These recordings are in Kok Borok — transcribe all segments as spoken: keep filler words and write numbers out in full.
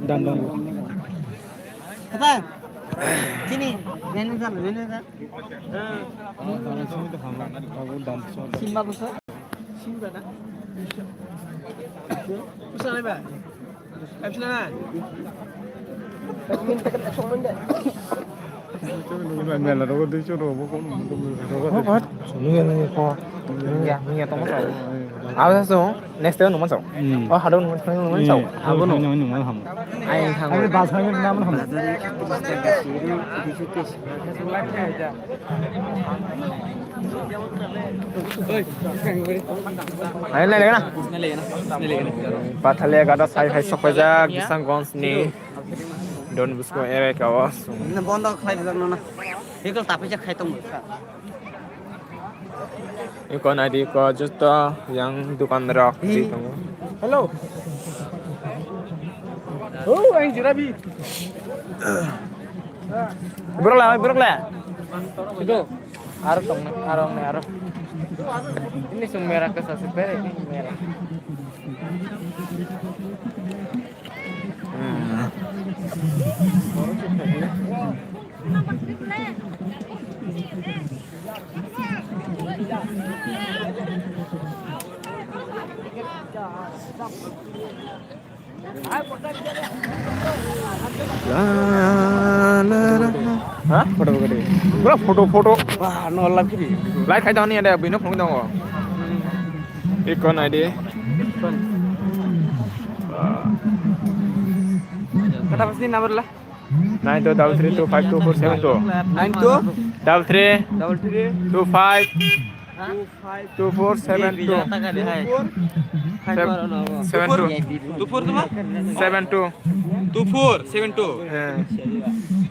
Dan dong. Apa? Sini, manager, manager. Simba bosok. Simba na? Bosok na ba? Abis na? Abis na? Next time nungma sao. Hmm. Oh, hado nungma sao. Hmm. Abo no. Nungma ham. Ai thang. Ai bas hai nungma ham. Hai, lai, lai na. Pathalia gada sai hai sokpajak Bisanggonj ni Don Bosco area ka o. Bondo khlai dijak no na. Vehicle tapijak khai tong. Iko naidi ko joto yang dukan rok di tongo. Hello. Oh, ang jirabi. Borok la, borok la. Itu. Aro tong, aro ne, aro. Ini sung merah ke sasi pere, ini merah. Hmm. La, la, la. Ha? Photo, photo. Bro, photo, photo. Wah, no lagi. Like khai dong ni ada, bino phone dong. Iko nai di. Kata pasti number lah. Nine two double three two five two four seven two. Nine two? Double three. Double three. Two five. Two four seven two. Seven two. Two four tuma? Seven two. Two four seven two. Eh.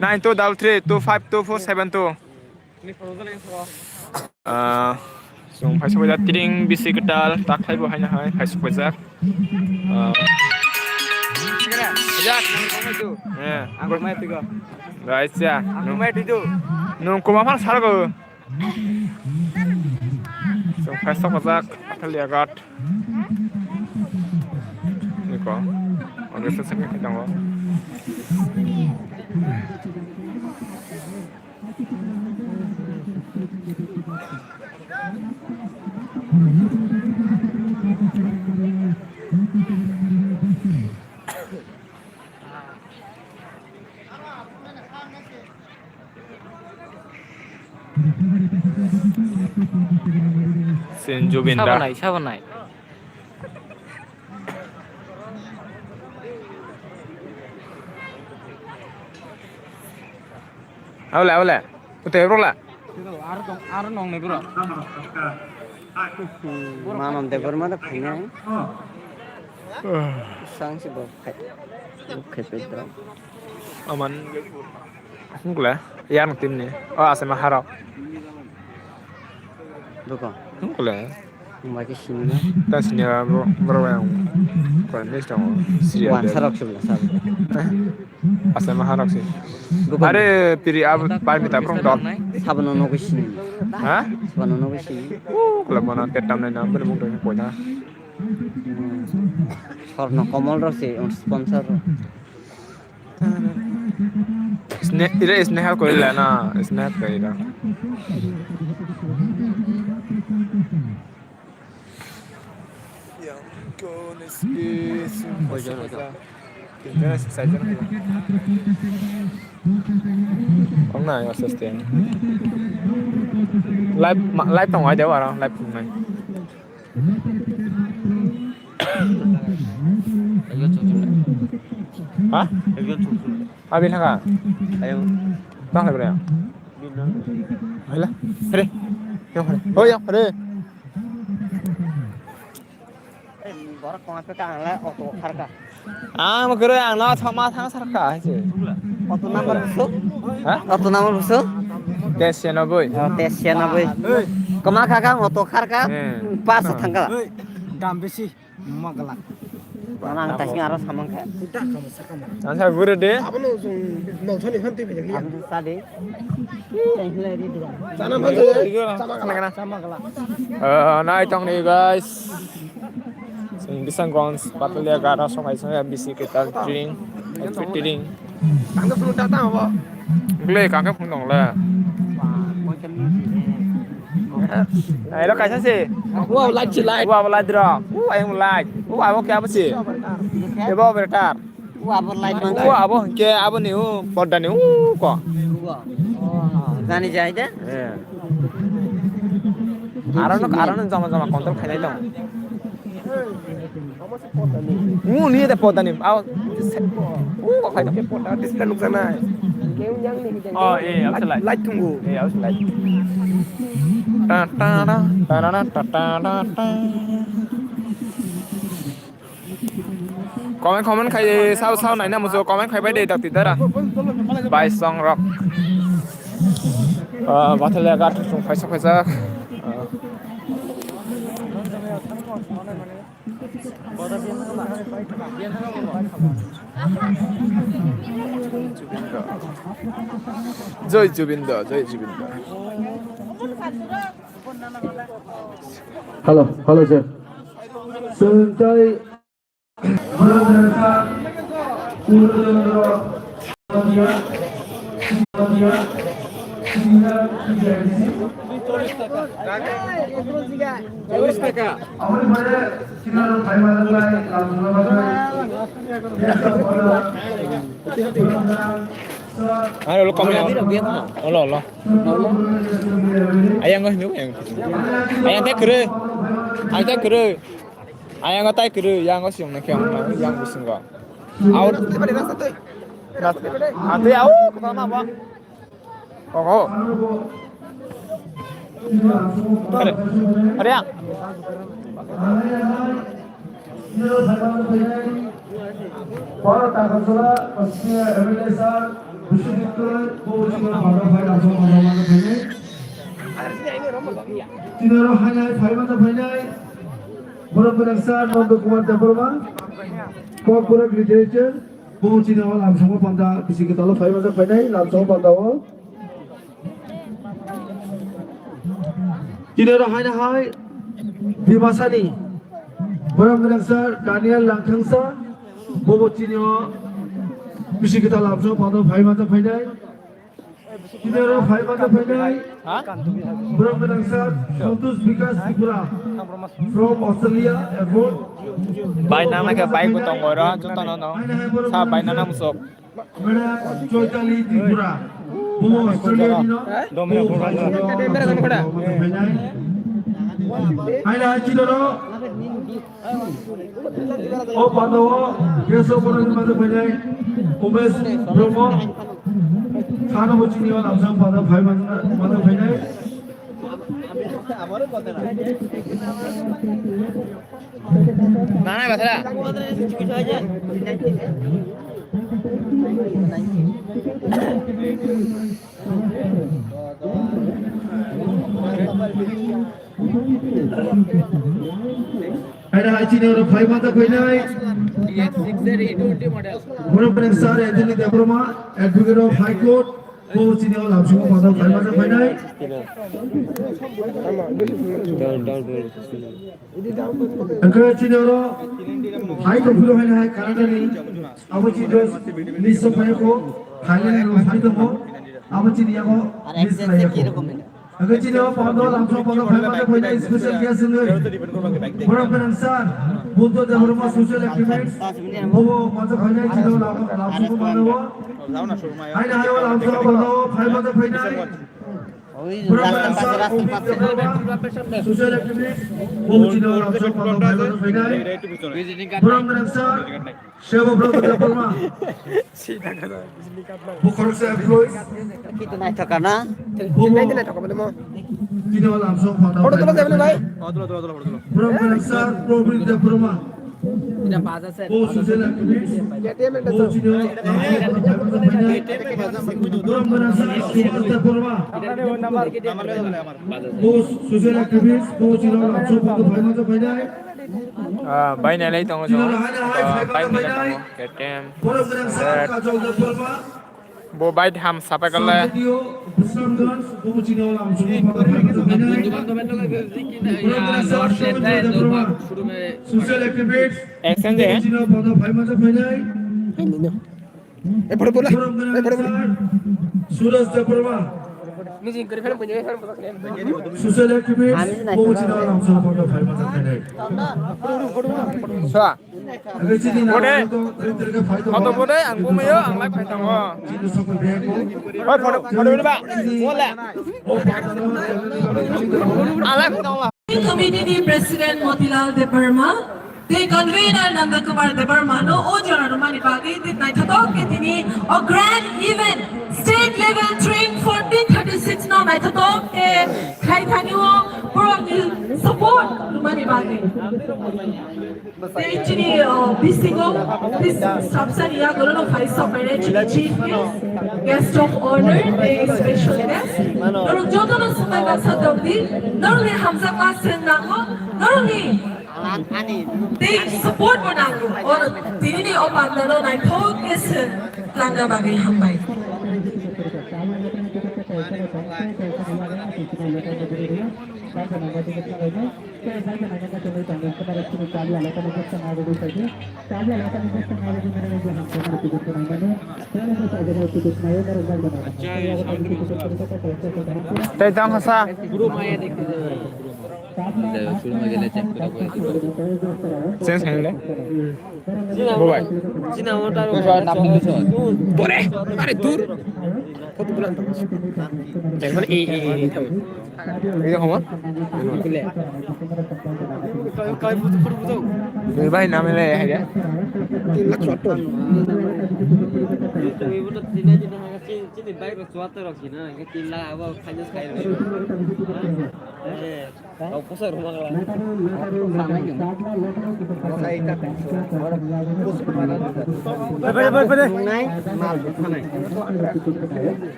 Nine two double three two five two four seven two. Ah, chwng phaisa bai da tring bisi kwtal takhai bo haino hai phaisa bai jak. Ah. Jak, nang kong mai tu. Eh. Ang kong mai tu ko. Guys, ya. Ang kong mai tu tu. Nung kuma phang sar ko. Chwng phaisa bai jak, Pathalia ghat. Niko. Onek se se tongo. Sen Jubin da. Sabanai, sabanai. Aule, aule. Utai bro la. Aro tong, aro nong ni bro. Manon de bor ma da phai nai. Sang si bo khai. Khai pe da. Aman. Hungkle, yang tim ni. Oh, asai ma harok. Duko. Hungkle. Hungba ke sini na. Ta sini ya, bro, bro, yang. Kau ni sedang. Wan sarok sih, sarok. Asai ma harok sih. Duko. Are, piri ab, pai mita, bro, dot. Sabano no ke sini. Ha? Sabano no ke sini. Uh, kalau mana tetam na, beri mungkin kau na. Sorno Komol rok se sponsor rok. Sne-, ira Snehal ko ila na, Snehal ko ila. Ong na, yo, sustain. Live, ma-, live tong ai de wara, live tong nai. Ha? Abi thaka? Ayo. Tang le bre. Hala. Hare. Yang hare. Oh, yang hare. Borok kong pe ka ang le auto kharka. Ang mo kere ang na thama thang sarka hai se. Auto number busu? Ha? Auto number busu? Teis siyanoboi. Oh, teis siyanoboi. Koma kha ka auto kharka. Eh. Pas thangka. Dam bisi. Magala. Mama ang tasing aro samang kha. Ang sa gure de. Abono chwng nokthani phan twi phai liya. Aboni sa de. Ih, ang hilai ri dira. Chana phan sa. Chama kala. Chama kala. Eh, nai tong ni guys. Sing Bisangonj Pathalia gara songai songai bisi kita drink, drink. Ang phunuk ta tang abo. Gle kang khe phunuk le. Ai lo kaisa se. Wow, light si light. Wow, light dro. Wow, ayang light. Wow, abo khe abo se. Ebo operator. Wow, abo light man. Wow, abo ke abo ni u podda ni u ko. Wow. Oh, jani jai de. Eh. Aro no, aro no jama jama control khainai tong. Mu ni de podani. Aw. U ko khai. Display nuk jana. Oh, eh, aw light. Light thungu. Eh, aw light. Ta ta da, ta da da, ta ta da ta. Comment, comment khai, sao, sao naina muso, comment khai bai de, dakti dara. Bai song rock. Ah, Pathalia ghat chung phaisa phaisa. Ah. Jai Jubin da, Jai Jubin da. Hello, hello, sir. Sir, tai Aro lo kami olo olo. Ayang ko hindu ayang. Ayang te kere. Ayang te kere. Ayang tai kwrwi, yang o siyong na khe ang yang bisingo. Out. Atwi au, kwtal ma ba. Oho. Are, are ya. Para takasala, pasti M L A sir, Bishnu Dutta, bo chini pada phai, laso pada mana phai. Tinaro hai hai phai mana phai nai. Borok gwnang sir Nanda Kumar Debbarma, Kokborok Literature, bo chini o lamsongo panda bisi kwtalo phai manjak phainai, lamsongo panda o. Chini oro haino hai Dimasani, borok gwnang sir Daniel Langthangsa, bobo chini o bisi kwtal lamsongo panda phai manjak phainai. Kinaro phai mata phainai. Ha? Borok gwnang sir Santosh Bikash Tripura from Australia Airport. Bai nang nang khe bai bo tongo ro, joto no no. Sa bai nang nang musok. Madam Choitali Tripura. Bo Australia ni no. Bo phai mata phainai. Haino hai kinaro. O pandao guest of honour ni mata phainai Umesh Brahma, thana bo chini o lamsang pandao phai man-, mata phainai. Nana bathra. Haino hai chini oro phai mata phainai. Borok gwnang sir Anthony Debbarma, Advocate of High Court, bo chini o lamsongo mata phai mata phainai. Hwnkhe chini oro hai tongphuru haino hai Canada ni abo chini dos ni sokphai ko Thailand ni phai tongo abo chini yago. Hwnkhe chini o pondo lamsong pondo phai mata phainai special guest wngwi borok gwnang sir Buddha Debbarma social activist bobo mata phainai chini o lam-, lamsong pondo o. Haino hai o lamsong pondo phai mata phainai borok gwnang sir Obit Debbarma social activist bobo chini o lamsong pondo phai mata phainai borok gwnang sir Sebo Brother Debbarma. Bukhoroksa employees. Kita naithok kana? Bumo. Kita wala amsong pata. Photo tulo jabani bhai. Brother Sir Probit Debbarma. Bo social activist. Bo chini. Brother Sir Subhas Debbarma. Bo social activist. Bo chini amsong pata bhai mata bhai nai. Ah, bai nailai tongo chwng. Ah, bai nailai tongo. K T M. Bo bai ham sapai kale. Social activities. Exchange. Eh, photo bola. Eh, photo bola. Suraj Debbarma. Meeting kori phano punya phano. Social activist, Bogosina Ramsara Panda Phaima Thangkhainai. Sa. Bode. Photo bode, ang bumayo, ang live phai tongo. Oi, photo, photo bode ba. Wala. Ang live phai tongo. Committee ni President Motilal Debbarma, tei Convener Nanda Kumar Debbarma no o jora rwmani bagwi tei naithotok khe tini o grand event, state level train fourteen thirty-six no naithotok khe khai thani o borokni support rwmani bagwi. Tei chini, uh, bisingo, bis-, sabsani yagulo no phai sokmani chini chief guest, guest of honor, tei special guest. Norok jotono swmai baksa tongdi, norokni hamjakma seng nango, norokni tei support bo nango. O tini ni o panda no naithok khe seng tlangna bagwi hambai. Tei tang hasa. Change khainai le. Bo bai. Bore, are dur. Photo bulan. Jangan e e e. Ini kamu? Ini bai nama le ya. Tin lakh sottor. Chini bike rok chuator rok sina, tin lakh abo khaina sai rok. Rok pusa ruma kala.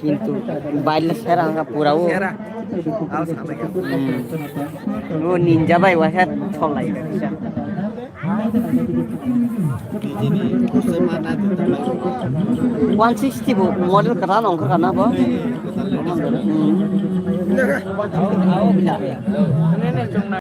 Kintu baile sera nga pura o. Sera. Aw, sama ya. Hmm. O ninja bai wasa tholai. One sixty bo model kwran ongkha na bo. Hmm.